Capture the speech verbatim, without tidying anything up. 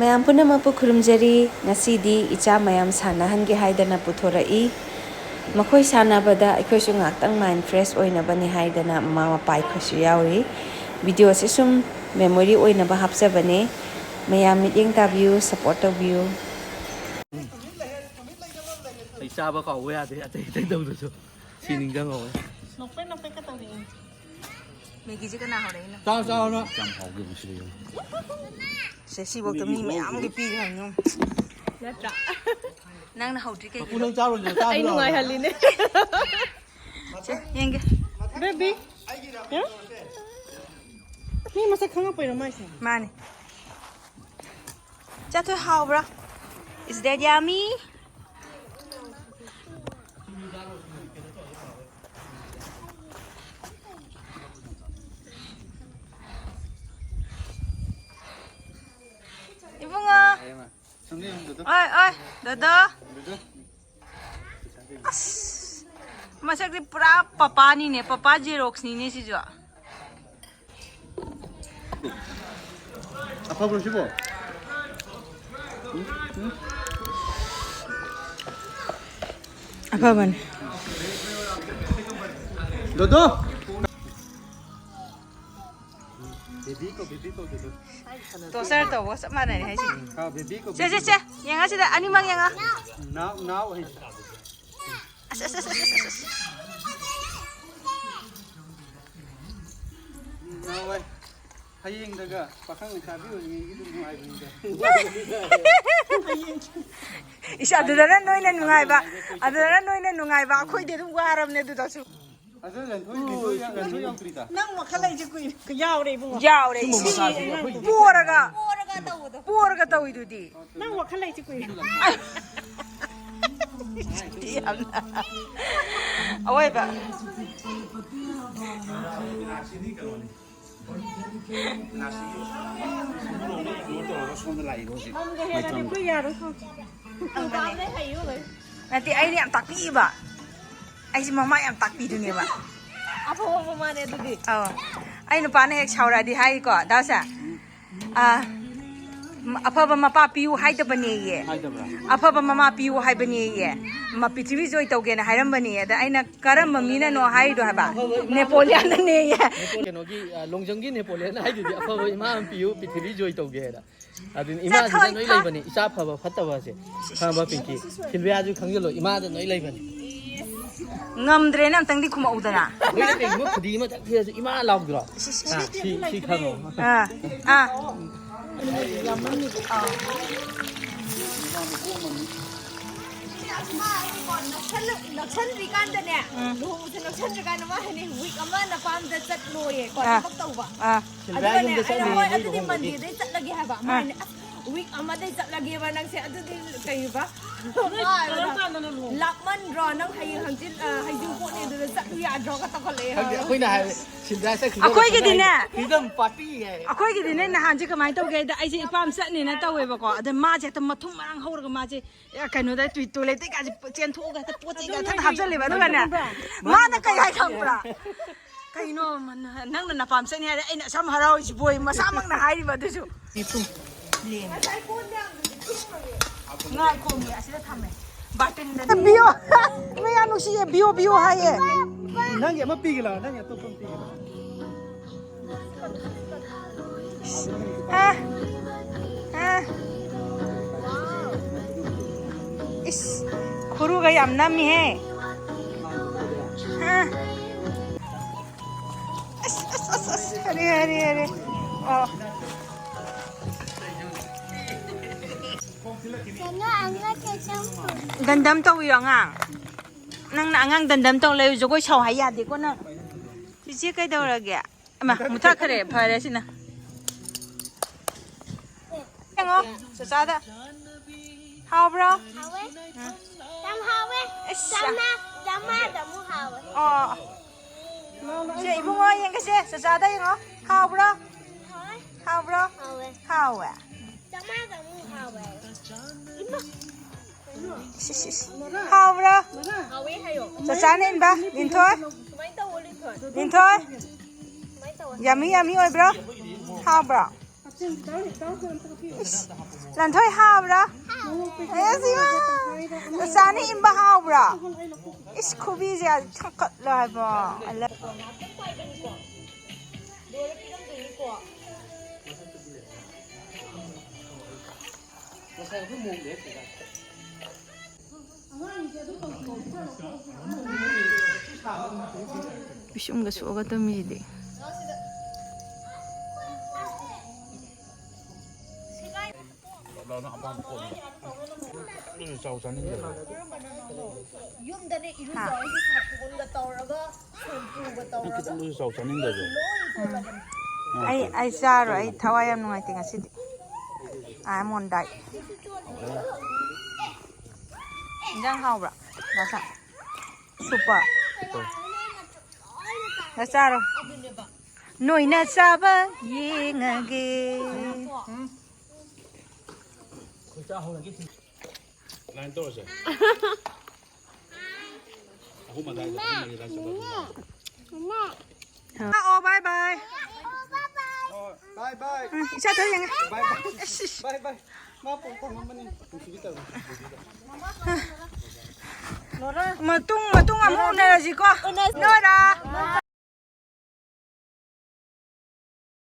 ꯃꯌꯥꯝ ꯄꯨꯝꯅꯃꯛꯄꯨ ꯈꯨꯔꯨꯝꯖꯔꯤ꯫ ꯉꯁꯤꯗꯤ ꯏꯆꯥ ꯃꯌꯥꯝ ꯁꯥꯟꯅꯍꯟꯒꯦ ꯍꯥꯏꯗꯅ ꯄꯨꯊꯣꯔꯛꯏ꯫ ꯃꯈꯣꯏ ꯁꯥꯟꯅꯕꯗ ꯑꯩꯈꯣꯏꯁꯨ ꯉꯥꯛꯇꯪ mind fresh ꯑꯣꯏꯅꯕꯅꯤ ꯍꯥꯏꯗꯅ ꯃꯃꯥ ꯃꯄꯥ ꯑꯩꯈꯣꯏꯁꯨ ꯌꯥꯎꯔꯤ꯫ Video ꯑꯁꯤ ꯁꯨꯝ memory ꯑꯣꯏꯅꯕ ꯍꯥꯞꯆꯕꯅꯦ꯫ ꯃꯌꯥꯝ ꯃꯤꯠꯌꯦꯡ ꯇꯥꯕꯤꯌꯨ, support ꯇꯧꯕꯤꯌꯨ꯫ ꯑꯩ ꯆꯥꯕ ꯀꯥꯎꯕ ꯌꯥꯗꯦ, ꯑꯇꯩ ꯑꯇꯩ ꯇꯧꯗ꯭ꯔꯁꯨ꯫ ꯁꯤ ꯅꯤꯡꯁꯤꯡꯍꯧꯋꯦ꯫ ꯅꯣꯛꯐꯦꯠ ꯅꯣꯛꯐꯦꯠꯀ ꯇꯧꯔꯛꯑꯦ꯫ ꯃꯦꯒꯤꯁꯦ ꯀꯅꯥ ꯍꯧꯔꯛꯏꯅꯣ? ꯆꯥꯎ, ꯆꯥꯎ, ꯅꯪ꯫ ꯀꯌꯥꯝ ꯍꯥꯎꯒꯦ ꯌꯦꯡꯉꯨ ꯁꯤꯗ ꯌꯦꯡꯉꯨ꯫ ꯁꯦ, ꯁꯤꯐꯧꯗ ꯃꯤ ꯃꯦꯒꯤꯁꯦ ꯃꯌꯥꯝꯒꯤ ꯄꯤꯈ꯭ꯔꯕꯅꯤ ꯌꯦꯡꯉꯨ꯫ ꯅꯠꯇ꯭ꯔꯥ? ꯅꯪꯅ ꯍꯧꯗ꯭ꯔꯤ ꯃꯄꯨ, ꯀꯩꯒꯤꯅꯣ? ꯅꯪ ꯆꯥꯔꯣꯏꯗ꯭ꯔꯣ? ꯆꯥꯁꯤ ꯑꯩ ꯂꯥꯛꯑꯣ꯫ ꯅꯨꯡꯉꯥꯏꯍꯜꯂꯤꯅꯦ꯫ ꯁꯦ, ꯌꯦꯡꯒꯦ꯫ ꯕꯦꯕꯤ꯫ ꯍꯥ? ꯃꯤ ꯃꯁꯛ ꯈꯪꯉꯛꯄꯩꯔꯣ ꯃꯥꯏꯁꯦ? ꯃꯥꯅꯦ꯫ ꯆꯥꯊꯣꯏ ꯍꯥꯎꯕ꯭ꯔꯥ? Is that yummy? ꯏꯕꯨꯡꯉꯣ꯫ ꯑꯣꯏ, ꯑꯣꯏ, ꯗꯣꯗꯣ꯫ ꯑꯁ, ꯃꯁꯛꯇꯤ ꯄꯨꯔꯥ ꯄꯄꯥꯅꯤꯅꯦ, ꯄꯄꯥ Xerox ꯅꯤꯅꯦ ꯁꯤꯁꯨ꯫ ꯑꯐꯕ꯭ꯔꯣ ꯁꯤꯕꯣ? ꯎꯝ, ꯎꯝ꯫ ꯑꯐꯕꯅꯦ꯫ ꯗꯣꯗꯣ! ꯕꯦꯕꯤ ꯀꯧ, ꯕꯦꯕꯤ ꯀꯧ, ꯗꯣꯗꯣ꯫ Torture ꯇꯧꯕ ꯆꯞ ꯃꯥꯟꯅꯔꯦ ꯍꯥꯏꯁꯦ꯫ ꯍꯥꯎ, ꯕꯦꯕꯤ ꯀꯧ, ꯁꯦ, ꯁꯦ, ꯕꯦꯕꯤ ꯁꯦ, ꯀꯧ꯫ ꯌꯦꯡꯉꯁꯤꯗ, ꯑꯅꯤꯃꯛ ꯌꯦꯡꯉ꯫ ꯅꯥꯎ, ꯅꯥꯎ ꯍꯥꯏꯁꯦ꯫ ꯑꯁ, ꯑꯁ, ꯑꯁ꯫ ꯅꯥꯎ ꯍꯥꯏ꯫ ꯍꯌꯦꯡꯗꯒ ꯄꯥꯈꯪ ꯂꯩꯁꯥꯕꯤ ꯑꯣꯏꯔꯤꯉꯩꯒꯤꯗꯨ ꯅꯨꯡꯉꯥꯏꯕꯅꯤꯗ꯫ ꯏꯁ, ꯑꯗꯨꯗꯅ ꯅꯣꯏꯅ ꯅꯨꯡꯉꯥꯏꯕ, ꯑꯗꯨꯗꯅ ꯅꯣꯏꯅ ꯅꯨꯡꯉꯥꯏꯕ, ꯑꯩꯈꯣꯏꯗꯤ ꯑꯗꯨꯝ ꯋꯥꯔꯕꯅꯦ ꯑꯗꯨꯗꯁꯨ꯫ ꯑꯗꯨ ꯂꯟꯊꯣꯏ, ꯂꯟꯊꯣꯏ, ꯂꯟꯊꯣꯏ ꯌꯥꯎꯗ꯭ꯔꯤꯗ꯫ ꯅꯪ ꯋꯥꯈꯜ ꯂꯩꯁꯦ ꯀꯨꯏꯔꯦ꯫ ꯌꯥꯎꯔꯦ ꯏꯕꯨꯡꯉꯣ꯫ ꯁꯨꯝꯕ ꯃꯆꯥꯁꯤꯗꯤ ꯑꯩꯈꯣꯏꯒꯤ ꯄꯣꯔꯒ, ꯄꯣꯔꯒ ꯇꯧꯕꯗꯣ꯫ ꯄꯣꯔꯒ ꯇꯧꯋꯤꯗꯨꯗꯤ꯫ ꯅꯪ ꯋꯥꯈꯜ ꯂꯩꯁꯦ ꯀꯨꯏꯔꯦ꯫ ꯌꯥꯝꯅ ꯑꯋꯣꯏꯕ꯫ ꯁꯣꯝꯗ ꯂꯥꯛꯏꯕ ꯍꯧꯖꯤꯛ꯫ ꯃꯝꯒꯦ ꯍꯦꯜꯂꯗꯤ ꯑꯩꯈꯣꯏ ꯌꯥꯔꯣꯏ ꯈꯪꯉꯦ꯫ ꯅꯠꯇꯦ, ꯑꯩꯅ ꯌꯥꯝ ꯇꯥꯛꯄꯤꯕ꯫ ꯑꯩꯁꯦ ꯃꯃꯥ ꯌꯥꯝ ꯇꯥꯛꯄꯤꯗꯨꯅꯦꯕ꯫ ꯑꯐꯕ ꯃꯃꯥꯅꯦ ꯑꯗꯨꯗꯤ꯫ ꯑꯧ꯫ ꯑꯩ ꯅꯨꯄꯥꯅ ꯍꯦꯛ ꯁꯥꯎꯔꯛꯑꯗꯤ ꯍꯥꯏꯀꯣ, "ꯗꯥꯁꯦ, ꯑꯥ, ꯑꯐꯕ ꯃꯄꯥ ꯄꯤꯌꯨ ꯍꯥꯏꯗꯕꯅꯦꯌꯦ꯫ ꯑꯐꯕ ꯃꯃꯥ ꯄꯤꯌꯨ ꯍꯥꯏꯕꯅꯦꯌꯦ꯫ ꯃ ꯄ꯭ꯔꯤꯊꯤꯕꯤ ꯖꯣꯏ ꯇꯧꯒꯦꯅ ꯍꯥꯏꯔꯝꯕꯅꯦ꯫ ꯑꯗ ꯑꯩꯅ ꯀꯔꯝꯕ ꯃꯤꯅꯅꯣ ꯍꯥꯏꯔꯤꯗꯣ ꯍꯥꯏꯕ? ꯅꯦꯄꯣꯂꯤꯌꯟꯅꯅꯦꯌꯦ꯫ ꯀꯩꯅꯣꯒꯤ, ꯑ, ꯂꯣꯡꯖꯝꯒꯤ ꯅꯦꯄꯣꯂꯤꯌꯟꯅ ꯍꯥꯏꯗꯨꯗꯤ, "ꯑꯐꯕ ꯏꯃꯥ ꯑꯃ ꯄꯤꯌꯨ, ꯄ꯭ꯔꯤꯊꯤꯕꯤ ꯖꯣꯏ ꯇꯧꯒꯦ" ꯍꯥꯏꯅ꯫ ꯑꯗꯨꯅꯤ, ꯏꯃꯥꯁꯤꯗ ꯆꯠꯊꯣꯏ ꯂꯣꯏ ꯊꯣ꯫ ꯂꯩꯕꯅꯤ, ꯏꯆꯥ ꯐꯕ ꯐꯠꯇꯕꯁꯦ꯫ ꯈꯪꯉꯕ, ꯄꯤꯡꯀꯤ? ꯁꯤꯜꯚꯤꯌꯥꯁꯨ ꯈꯪꯖꯤꯜꯂꯣ, ꯏꯃꯥꯗ ꯂꯣꯏ ꯂꯩꯕꯅꯤ꯫ ꯉꯝꯗ꯭ꯔꯦꯅ ꯑꯝꯇꯪꯗꯤ ꯈꯨꯝꯃꯛꯎꯗꯅ꯫ ꯅꯣꯏꯅ ꯀꯩꯒꯨꯝꯕ ꯈꯨꯗꯤ ꯑꯃ ꯆꯠꯈ꯭ꯔꯁꯨ ꯏꯃꯥ ꯂꯥꯎꯗ꯭ꯔꯣ? ꯁꯤ, ꯁꯤ, ꯁꯤ꯫ ꯑꯥ, ꯁꯤ, ꯁꯤ ꯈꯪꯉꯣ꯫ ꯑꯥ, ꯑꯥ꯫ ꯅꯛꯁꯜꯂ-, ꯅꯛꯁꯟꯗ꯭ꯔꯤꯀꯥꯟꯗꯅꯦ, ꯎꯝ꯫ ꯂꯨꯍꯣꯡꯕꯁꯦ ꯅꯛꯁꯟꯗ꯭ꯔꯤꯀꯥꯟꯗ ꯃꯥ ꯍꯥꯏꯅꯩ, "ꯋꯤꯛ ꯑꯃ ꯅꯄꯥꯝꯗ ꯆꯠꯂꯣꯌꯦ", ꯀꯣ, ꯑꯥ꯫ ꯊꯕꯛ ꯇꯧꯕ꯫ ꯑꯥ꯫ ꯁꯤꯜꯚꯤꯌꯥ ꯑꯗꯨꯒꯅꯦ, ꯌꯨꯝꯗ ꯑꯩꯅ, ꯆꯠꯂꯤꯉꯩ "ꯍꯣꯏ, ꯅꯣꯏ ꯑꯗꯨꯗꯤ ꯂꯨꯍꯣꯡꯕꯒꯤ꯫ ꯃꯟꯗꯦꯗꯩ ꯆꯠꯂꯒꯦ" ꯍꯥꯏꯕ꯫ ꯑꯥ꯫ ꯃꯥꯅ, "ꯑꯁ, ꯋꯤꯛ ꯑꯃꯗꯩ ꯆꯠꯂꯒꯦꯕ ꯅꯪꯁꯦ, ꯑꯗꯨꯗꯤ ꯀꯩꯕ?" ꯅꯣꯏ ꯀꯔꯝ ꯀꯥꯟꯗꯅꯣ ꯂꯨꯍꯣꯡꯕ? "ꯂꯥꯞꯃꯟꯗ꯭ꯔꯣ? ꯅꯪ ꯍꯌꯦꯡ ꯍꯪꯆꯤꯠ, ꯑ, ꯍꯩꯖꯤꯡꯄꯣꯠꯅꯦ, ꯑꯗꯨꯗ ꯆꯠꯂꯨ ꯌꯥꯗ꯭ꯔꯣꯒ ꯇꯧꯈꯠꯂꯛꯑꯦ ꯈꯪꯗꯦ, ꯍꯥꯏꯕ꯫ ꯑꯩꯈꯣꯏꯅ ꯍꯥꯏ, ꯁꯤꯜꯚꯤꯌꯥ ꯆꯠꯈꯤꯕꯗ ꯑꯩꯈꯣꯏꯒꯤꯗꯤꯅꯦ, ꯐ꯭ꯔꯤꯗꯝ ꯄꯥꯔꯇꯤ ꯍꯥꯏ꯫ ꯑꯩꯈꯣꯏꯒꯤꯗꯤꯅꯦ, ꯅꯍꯥꯟꯁꯦ ꯀꯃꯥꯏꯅ ꯇꯧꯒꯦ ꯍꯥꯏꯗ, ꯑꯩꯁꯦ ꯏꯄꯥꯝ ꯆꯠꯅꯦꯅ ꯇꯧꯋꯦꯕꯀꯣ, ꯑꯗ ꯃꯥꯁꯦ ꯍꯦꯛꯇ ꯃꯊꯨꯝ ꯃꯔꯥꯡ ꯍꯧꯔꯒ ꯃꯥꯁꯦ, ꯑꯦ, ꯀꯩꯅꯣꯗ, ꯇꯣꯏ-, ꯇꯣꯏꯂꯦꯠꯇꯩ ꯀꯥꯁꯦ ꯆꯦꯟꯊꯣꯛꯑꯒ ꯍꯦꯛꯇ ꯄꯣꯠ ꯆꯩꯒ ꯍꯦꯛꯇ ꯍꯥꯞꯆꯜꯂꯦꯕ꯫ ꯑꯗꯨꯒꯅꯦ, ꯃꯥꯅ ꯀꯩ ꯍꯥꯏ ꯈꯪꯕ꯭ꯔꯥ? "ꯀꯩꯅꯣ, ꯅ-, ꯅꯪꯅ ꯅꯄꯥꯝ ꯆꯠꯅꯤ ꯍꯥꯏꯔꯦ, ꯑꯩꯅ ꯑꯁꯝ ꯍꯔꯥꯎꯔꯤꯁꯤꯕꯣꯏ", ꯃꯁꯥꯃꯛꯅ ꯍꯥꯏꯔꯤꯕ ꯑꯗꯨꯁꯨ꯫ ꯉꯥꯏꯈꯣꯃꯤ, ꯑꯁꯤꯗ ꯊꯝꯃꯦ꯫ ꯕꯥꯔꯇꯤꯟꯗ ꯕꯤꯌꯣ꯫ ꯃꯌꯥꯝ ꯅꯨꯡꯁꯤꯌꯦ, ꯕꯤꯌꯣ, ꯕꯤꯌꯣ ꯍꯥꯏꯌꯦ꯫ ꯅꯪꯒꯤ ꯑꯃ ꯄꯤꯒꯦ ꯂꯥꯎ, ꯅꯪꯒꯤ ꯑꯇꯣꯞꯄ ꯑꯃ ꯄꯤꯒꯦ ꯂꯥꯎ꯫ ꯑ, ꯑ꯫ ꯏꯁ, ꯈꯨꯔꯨꯒ ꯌꯥꯝ ꯅꯝꯃꯤꯍꯦ꯫ ꯑ꯫ ꯑꯁ, ꯑꯁ, ꯑꯁ, ꯑꯁ, ꯍꯔꯦ, ꯍꯔꯦ, ꯍꯔꯦ꯫ ꯑꯣ꯫ ꯀꯩꯅꯣ, ꯑꯉꯥꯡ ꯀꯩꯁꯨ ꯗꯟꯗꯝ ꯇꯧꯕꯤꯔꯣ, ꯑꯉꯥꯡ? ꯅꯪꯅ ꯑꯉꯥꯡ ꯗꯟꯗꯝ ꯇꯧ ꯂꯩꯌꯨ, ꯖꯒꯣꯏ ꯁꯥꯎ ꯍꯥꯏ ꯌꯥꯗꯦꯀꯣ ꯅꯪ꯫ ꯆꯤꯆꯦ ꯀꯩꯗꯧꯔꯒꯦ? ꯑꯃ, ꯃꯨꯊꯠꯈ꯭ꯔꯦ, ꯐꯔꯦ ꯁꯤꯅ꯫ ꯌꯦꯡꯉꯣ, ꯆꯆꯥꯗ꯫ ꯍꯥꯎꯕ꯭ꯔꯣ? ꯍꯥꯎꯋꯦ꯫ ꯎꯝ꯫ ꯌꯥꯝ ꯍꯥꯎꯋꯦ꯫ ꯑꯁ꯫ ꯆꯥꯝꯃ, ꯆꯥꯝꯃꯗ ꯑꯃꯨꯛ ꯍꯥꯎꯋꯦ꯫ ꯑꯣ꯫ ꯁꯦ, ꯏꯕꯨꯡꯉꯣ ꯌꯦꯡꯒꯦꯁꯦ, ꯆꯆꯥꯗ ꯌꯦꯡꯉꯣ꯫ ꯍꯥꯎꯕ꯭ꯔꯣ? ꯍꯥꯎꯋꯦ꯫ ꯍꯥꯎꯕ꯭ꯔꯣ? ꯍꯥꯎꯋꯦ꯫ ꯍꯥꯎꯋꯦ꯫ ꯆꯥꯝꯃꯗ ꯑꯃꯨꯛ ꯍꯥꯎꯋꯦ꯫ ꯏꯃꯥ꯫ ꯁꯤ, ꯁꯤ, ꯁꯤ꯫ ꯍꯥꯎꯕ꯭ꯔꯣ? ꯍꯥꯎꯋꯦ ꯍꯥꯏꯌꯣ꯫ ꯆꯆꯥꯅ ꯏꯟꯕ, ꯂꯤꯟꯊꯣꯏ꯫ ꯁꯨꯃꯥꯏꯅ ꯇꯧꯋꯣ, ꯂꯤꯟꯊꯣꯏ꯫ ꯂꯤꯟꯊꯣꯏ꯫ ꯁꯨꯃꯥꯏꯅ ꯇꯧꯋꯣ꯫ ꯌꯥꯝꯃꯤ, ꯌꯥꯝꯃꯤ ꯑꯣꯏꯕ꯭ꯔꯣ? ꯍꯥꯎꯕ꯭ꯔꯣ? ꯏꯁ, ꯂꯟꯊꯣꯏ ꯍꯥꯎꯕ꯭ꯔꯥ? ꯑꯦ, ꯁꯤꯃ! ꯆꯥꯅꯤ ꯏꯟꯕ ꯍꯥꯎꯕ꯭ꯔꯥ? ꯏꯁ, ꯈꯨꯕꯤꯁꯦ ꯊꯛꯀꯠꯂꯣ ꯍꯥꯏꯕ꯫ ꯄꯤꯁꯨꯝꯒ ꯁꯣꯛꯑꯒ ꯇꯨꯝꯃꯤꯁꯤꯗꯤ꯫ ꯌꯨꯝꯗꯅꯦ ꯏꯔꯨꯖꯧ ꯍꯥꯏꯁꯦ, ꯁꯥꯄꯣꯟꯒ ꯇꯧꯔꯒ, ꯁꯦꯝꯄꯨꯒ ꯇꯧꯔꯒ ꯂꯣꯏ ꯇꯧꯔꯕꯅꯦ꯫ ꯑꯩ, ꯑꯩ ꯆꯥꯔꯣꯏ, ꯑꯩ ꯊꯋꯥꯏ ꯌꯥꯝ ꯅꯨꯡꯉꯥꯏꯇꯦ ꯉꯁꯤꯗꯤ꯫ I am on diet. ꯏꯟꯖꯥꯡ ꯍꯥꯎꯕ꯭ꯔꯥ? ꯗꯥ ꯁꯥ? Super. ꯆꯥꯔꯣ꯫ ꯅꯣꯏꯅ ꯆꯥꯕ ꯌꯦꯡꯉꯒꯦ꯫ ꯂꯥꯏꯟ ꯇꯧꯔꯁꯦ꯫ ꯑꯍꯨꯝ ꯑꯗꯥꯏꯗ, ꯑꯍꯨꯝ ꯃꯔꯤ ꯑꯗꯥꯏ ꯆꯠꯄ ꯑꯗꯨꯝ ꯌꯥꯔꯦ꯫ ꯂꯥꯛꯑꯣ, bye bye. Bye bye. ꯎꯝ, ꯏꯆꯥ ꯊꯣꯏ ꯌꯦꯡꯉꯦ꯫ Bye bye. ꯑꯁ, ꯑꯁ꯫ Bye bye. ꯃꯥ ꯄꯣꯛ ꯐꯪꯉꯝꯕꯅꯤ꯫ ꯅꯨꯡꯁꯤꯕꯤ ꯇꯧꯔꯣ꯫ ꯃꯇꯨꯡ, ꯃꯇꯨꯡ ꯑꯃꯨꯛ ꯎꯅꯔꯁꯤꯀꯣ꯫ ꯎꯅꯁꯤ꯫ ꯅꯣꯔꯥ꯫